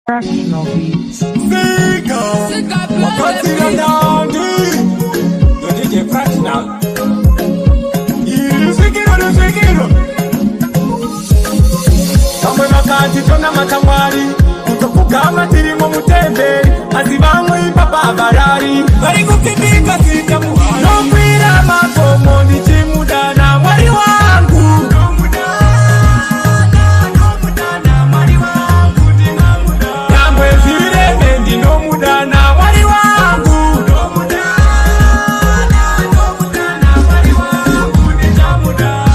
Fractional Beats. Sika wakatira ndandi yo DJ Fractional Svikiro rusvikiro. Vamwe vakati tonamata Mwari kutokugama tirimo mutemberi, asi vamwe ipapa havarari, vari kupfipika zita muhari. Nokwira makomo ndichimudana Mwari wangu. Nyangwe zvireme ndinomudana Mwari wangu.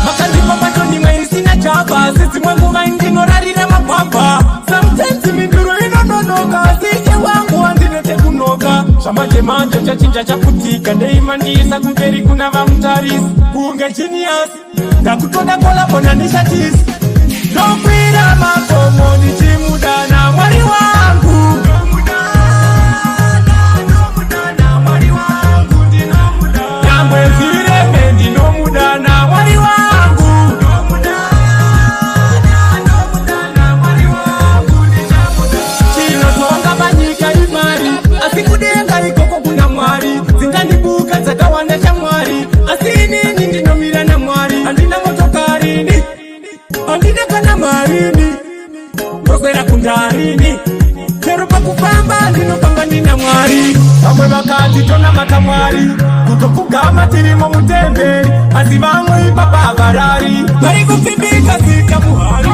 Makandipa matoni isina chapa, asi dzimwe nguva ndinorarira makwapa. Sometimes minduro inononoka, asi Ishe wangu handinote kunoka. Zvamanje manje chachinja chaputika, ndeimandiisa kumberi kuna vamutarisi kunge genius. Ndakutoda collabo naNishatisi. Ndokwira makomo ndichimudana Mwari wangu. Nyangwe zvireme ndinomudana Mwari wangu. Chinotonga panyika imari, asi kudenga ikoko kuna Mwari. Dzingandibuka dzakawanda shamwari, asi inini ndinomira naMwari. Handina motokarini, handina kana marini, ndoswera kundarini, chero pakufamba ndinofamba ndina Mwari. Vamwe vakati tonamata Mwari kutopfugama tirimo mutemberi, asi vamwe ipapa havarari, vari kupfimbika zita muhari.